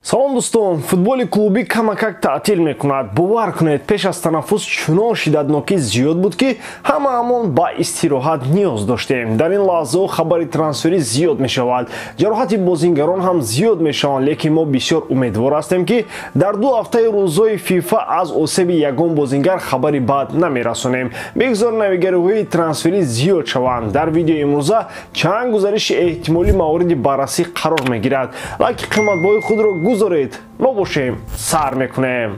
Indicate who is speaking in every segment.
Speaker 1: Салом дӯстон, футболи клубӣ камакак таътил мекунад. Бовар кунед, пеш аз танаффус чунон шиддатнокӣ зиёд буд, ки ҳамаамон ба истироҳат ниёз доштем. Дар ин лаҳзаҳо хабари трансферӣ зиёд мешавад, ҷароҳати бозингарон ҳам зиёд мешаванд, лекин мо бисёр умедвор ҳастем, ки дар 2 ҳафтаи рӯзҳои ФИФА аз осеби ягон бозингар хабари бад намерасонем. Бигзор навигариҳои трансферӣ зиёд шаванд. Дар видеои имрӯза чанд гузариши эҳтимолӣ мавриди баррасӣ қарор мегирад. Лайки қиматбоҳои худро гузоред, мо бошем сар мекунем.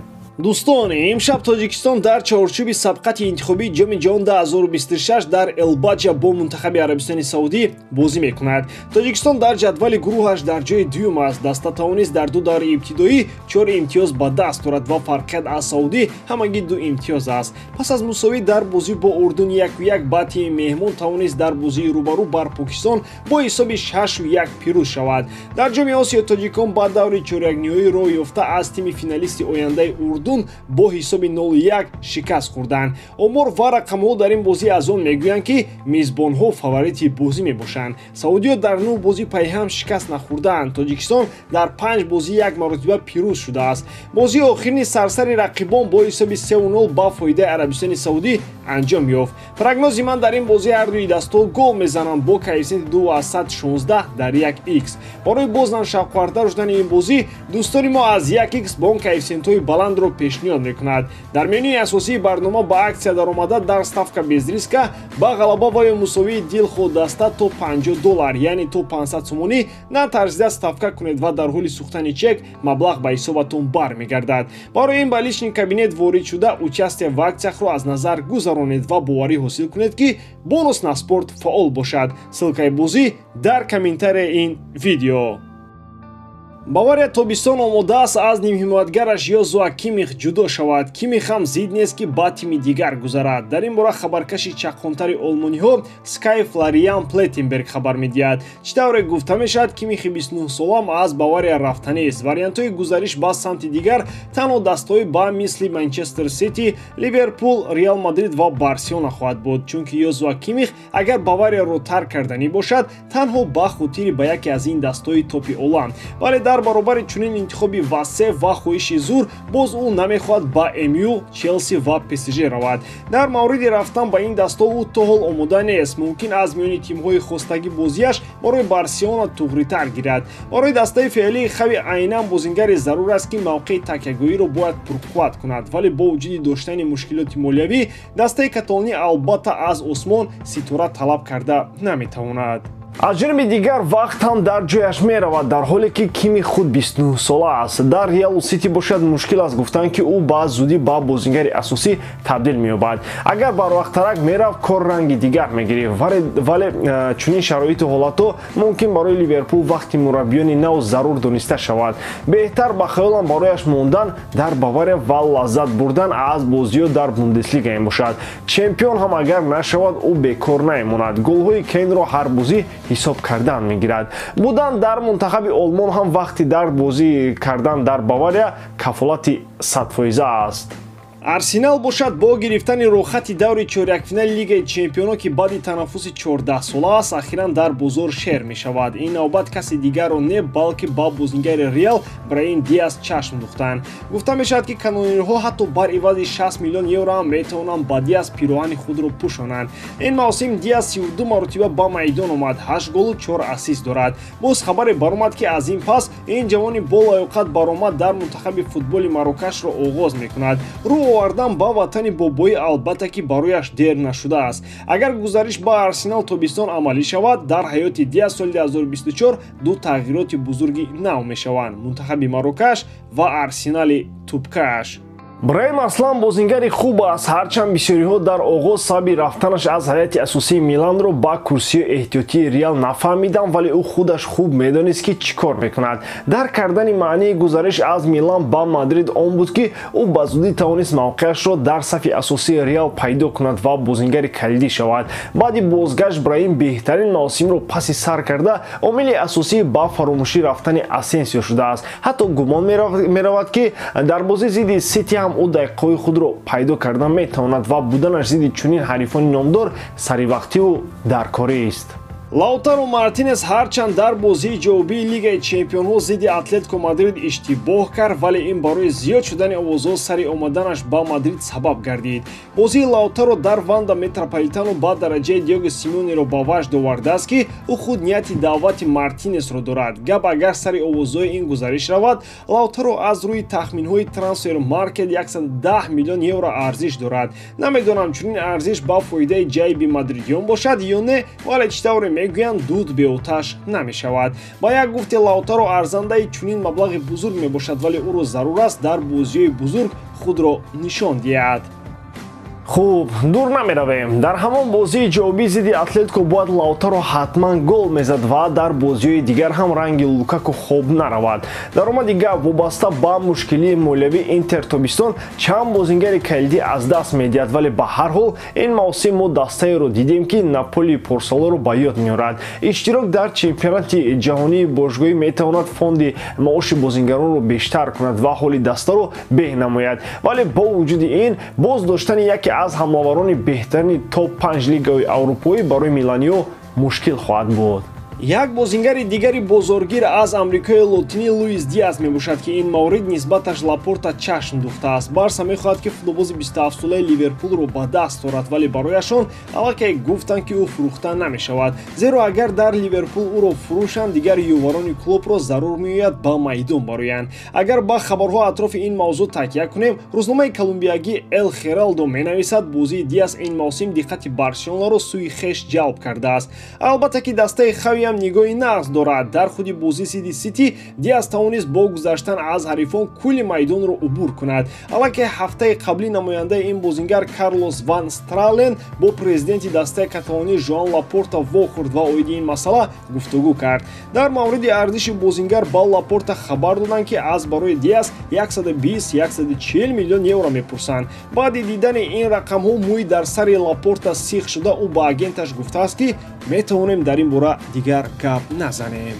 Speaker 2: Дӯстон, имшаб Тоҷикистон дар чаҳорчӯби сабқати интихобии Ҷоми ҷаҳон 2026 дар Элбаҷа бо мунтахаби Арабистони Саудӣ бозӣ мекунад. Тоҷикистон дар ҷадвали гурӯҳаш дар ҷои дуюм аст. Даста тавонист дар 2 даври ибтидоӣ 4 имтиёз ба даст орад ва фарқият аз Саудӣ ҳамагӣ 2 имтиёз аст. Пас аз мусовӣ дар бозӣ бо Урдун 1-1 ба тими меҳмон тавонист дар бозии рӯбарӯ бар Покистон бо ҳисоби 6-1 пирӯз шавад. Дар Ҷоми Осиё тоҷикон ба даври чорякниҳоӣ роҳ ёфта аз тими финалисти ояндаи Урдун бо ҳисоби 0-1 шикаст хӯрданд. Омор ва рақамҳо дар ин бозӣ аз он мегӯянд, ки мизбонҳо фаворити бозӣ мебошанд. Саудиё дар 9 бозӣ пайҳам шикаст нахӯрдаанд. Тоҷикистон дар 5 бозӣ як маротиба пирӯз шудааст. Бозии охирини сарсари рақибон бо ҳисоби 3-0 ба фоидаи Арабистони Саудӣ анҷом ёфт. Прогнози ман дар ин бозӣ ҳардуи дастҳо гол мезананд бо коэффисиенти 2.16 дар 1x. Барои бознам шавқовартар шудани ин бозӣ дӯстони мо аз 1x бо он коэффисиентҳои баландро пешниҳод мекунад. Дар менюи асосии барнома ба аксия даромада дар ставка без риска ба ғалаба ва ё мусовии дилхоҳ даста то $50, яъне то 500 сомонӣ натарсида ставка кунед ва дар ҳоли сӯхтани чек маблағ ба ҳисобатон бармегардад. Барои ин ба личный кабинет ворид шуда участие в акцияхро аз назар гузаронед ва боварӣ ҳосил кунед, ки бонус на спорт фаъол бошад. Ссылкаи бозӣ дар комментарияи ин видео. Бавария тобистон омода аст аз нимҳимоятгараш Йозуа Кимих ҷудо шавад. Кимих ҳам зид нест, ки ба тими дигар гузарад. Дар ин бора хабаркаши чаққонтари олмониҳо Скай Флориан Плеттенберг хабар медиҳад. Чӣ тавре гуфта мешавад, Кимихи 29-солаам аз Бавария рафтанист. Вариантҳои гузариш ба самти дигар танҳо дастҳои ба мисли Манчестер Сити, Ливерпул, Реал Мадрид ва Барселона хоҳад буд, чунки Йозуа Кимих агар Баварияро тарк карданӣ бошад, танҳо ба хотири ба яке аз ин дастҳои топи олам. Вале дар баробари чунин интихоби васеъ ва хоҳиши зур боз ӯ намехоҳад ба МЮ, Челси ва ПСЖ равад. Дар мавриди рафтан ба ин дастҳо ӯ то ҳол омода нест. Мумкин аз миёни тимҳои хостагӣ бозиаш барои Барселона туғритар гирад. Барои дастаи феълии Хави айнан бозингаре зарур аст, ки мавқеи такягоҳиро бояд пурқувват кунад, вале бо вуҷуди доштани мушкилоти молиявӣ дастаи каталонӣ албатта аз осмон ситора талаб карда наметавонад.
Speaker 1: Аз ҷониби дигар вақт ҳам дар ҷояш меравад, дар ҳоле ки Кими худ 29-сола аст. Дар Реалу Сити бошад мушкил аст гуфтан, ки ӯ ба зудӣ ба бозингари асосӣ табдил меёбад. Агар барвақттарак мерафт, кор ранги дигар мегирифт, вале чунин шароиту ҳолатҳо мумкин барои Ливерпул вақти мураббиёни нав зарур дониста шавад. Беҳтар ба хаёлам барояш мондан дар Бавария ва лаззат бурдан аз бозиҳо дар Бундеслига мебошад. Чемпион ҳам агар нашавад, ӯ бекор намемонад. Голҳои Кейнро ҳар бозӣ ҳисоб кардан мегирад. Будан дар мунтахаби Олмон ҳам вақти дар бозӣ кардан дар Бавария кафолати 100% аст.
Speaker 2: Арсенал бошад бо гирифтани рохати даври чорякфинали Лигаи Чемпионо, ки баъди танаффуси 14-сола аст, ахиран дар бозор шер мешавад. Ин навбат каси дигарро не, балки ба бозингари Реал Браим Диас чашм духтанд. Гуфта мешавад, ки канонирҳо ҳатто бар ивази 60 миллион евро ҳам метавонанд ба Диас пироҳани худро пӯшонанд. Ин мавсим Диас 32 маротиба ба майдон омад, 8 голу 4 ассист дорад. Боз хабаре баромад, ки аз ин пас ин ҷавони болаёқат баромад дар мунтахаби футболи Марокашро оғоз мекунад. Рӯ овардан ба ватани бобоӣ албатта ки барояш дер нашудааст. Агар гузариш ба Арсенал тобистон амалӣ шавад, дар ҳаёти Диас соли 2024 ду тағйироти бузурги нав мешаванд: мунтахаби Марокаш ва Арсенали тӯбкаш.
Speaker 1: Браим Аслан бозингари хуб аст, ҳарчанд бисёриҳо дар оғоз сабаби рафтанаш аз ҳайати асосии Миланро ба курсии эҳтиётии Реал нафаҳмиданд, вале ӯ худаш хуб медонист, ки чӣ кор мекунад. Дарк кардани маънии гузариш аз Милан ба Мадрид он буд, ки ӯ ба зудӣ тавонист мавқеашро дар сафи асосии Реал пайдо кунад ва бозингари калидӣ шавад. Баъди бозгашт Браим беҳтарин мавсимро паси сар карда, омили асосии ба фаромӯшӣ рафтани Асенсио шудааст. Ҳатто гумон меравад, ки дар бозии зидди Сити ҳам ӯ дақиқаҳои худро пайдо карда метавонад ва буданаш зидди чунин ҳарифони номдор саривақтиву даркорист.
Speaker 2: Лаутаро Мартинес ҳарчанд дар бозии ҷавобии Лигаи Чемпионҳо зидди Атлетико Мадрид иштибоҳ кард, вале ин барои зиёд шудани овозҳо сари омаданаш ба Мадрид сабаб гардид. Бозии Лаутаро дар Ванда Метрополитано ба дараҷаи Диего Симеонеро ба ваҷд овардааст, ки ӯ худ нияти даъвати Мартинесро дорад. Гап агар сари овозҳои ин гузариш равад, Лаутаро аз рӯи тахминҳои Трансфер Маркет 110 миллион евро арзиш дорад. Намедонам, чунин арзиш ба фоидаи ҷайби мадридиён бошад ё не, вале чӣ тавре мегӯянд, дуд беоташ намешавад. Ба як гуфти, Лаутаро арзандаи чунин маблағи бузург мебошад, вале ӯро зарур аст дар бозиҳои бузург худро нишон диҳад.
Speaker 1: Хуб, дур намеравем. Дар ҳамон бозии ҷавобӣ зидди Атлетико бояд Лаутаро ҳатман гол мезад ва дар бозиҳои дигар ҳам ранги Лукаку хоб наравад. Даромади гап, вобаста ба мушкилии молиявӣ Интер тобистон чанд бозингари калидӣ аз даст медиҳад, вале ба ҳар ҳол ин мавсим мо дастаеро дидем, ки Наполии порсоларо ба ёд меорад. Иштирок дар чемпионати ҷаҳонии бошгоҳӣ метавонад фонди маоши бозингаронро бештар кунад ва ҳоли дастаро беҳ намояд, вале бо вуҷуди ин боз доштани яке аз ҳамлаварони беҳтарини топ 5 лигаи аврупоӣ барои миланиё мушкил хоҳад буд.
Speaker 2: Як бозингари дигари бозоргир аз Амрикои Лотинӣ Луис Диас мебошад, ки ин маврид нисбаташ Лапорта чашм духтааст. Барса мехоҳад, ки футболбози 27-солаи Ливерпулро ба даст орад, вале барояшон аллакай гуфтанд, ки ӯ фурӯхта намешавад, зеро агар дар Ливерпул ӯро фурӯшанд, дигар юварони клубро зарур меояд ба майдон бароянд. Агар ба хабарҳо атрофи ин мавзӯъ такя кунем, рӯзномаи колумбиягӣ Эл Хералдо менависад, бозии Диас ин мавсим диққати Барселонаро сӯи хеш ҷалб кардааст. Албатта ки дастаи Хави ҳам нигоҳи нағз дорад. Дар худи бозии зидди Сити Диас тавонист бо гузаштан аз ҳарифон кулли майдонро убур кунад. Аллакай ҳафтаи қаблӣ намояндаи ин бозингар Карлос Ван Стрален бо президенти дастаи каталонӣ Жоан Лапорта вохӯрд ва оиди ин масъала гуфтугӯ кард. Дар мавриди арзиши бозингар ба Лапорта хабар доданд, ки аз барои Диас 120-140 миллион евро мепурсанд. Баъди дидани ин рақамҳо мӯй дар сари Лапорта сих шуда, ӯ ба агенташ гуфтааст, ки метавонем дар ин бора дигар гап назанем.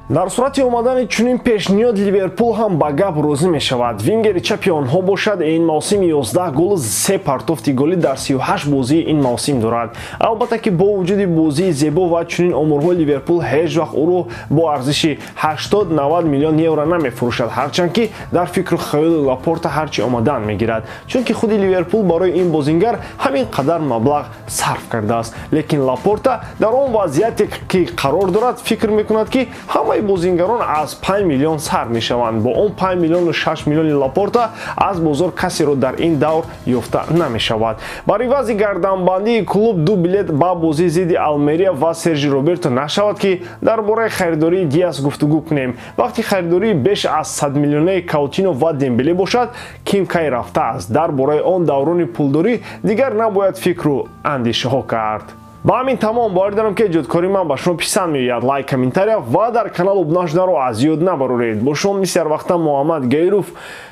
Speaker 1: Дар сурати омадани чунин пешниҳод Ливерпул ҳам ба гап розӣ мешавад. Вингери чапи онҳо бошад, ин мавсим 11 голу 3 партофти голӣ дар 38 бозии ин мавсим дорад. Албатта ки бо вуҷуди бозии зебо ва чунин оморҳо Ливерпул ҳеҷ вақт ӯро бо арзиши 80-90 миллион евро намефурӯшад, ҳарчанд ки дар фикру хаёли Лапорта ҳарчи омадан мегирад, чунки худи Ливерпул барои ин бозингар ҳамин қадар маблағ сарф кардааст. Лекин Лапорта дар он вазъияте ки қарор дорад, фикр мекунад, ки ҳама бозингарон аз 5 миллион сар мешаванд. Бо он 5 миллиону 6 миллиони Лапорта аз бозор касеро дар ин давр ёфта намешавад. Бар ивази гарданбандии клуб ду билет ба бозии зидди Алмерия ва Сержи Роберто нашавад, ки дар бораи харидории Диас гуфтугӯ кунем. Вақти харидории беш аз 100 миллионаи Каутино ва Дембеле бошад, ким кай рафтааст. Дар бораи он даврони пулдорӣ дигар набояд фикру андешаҳо кард. Ба ҳамин тамом. Бовар дорам, ки эҷодкории ман ба шумо писанд меояд. Лайк, комментария ва дар канал обуна шуданро аз ёд набароред. Бо шумо мисли ҳарвақта Муҳаммад Гаиров.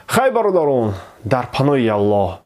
Speaker 1: Хай, бародарон, дар паноҳи Аллоҳ.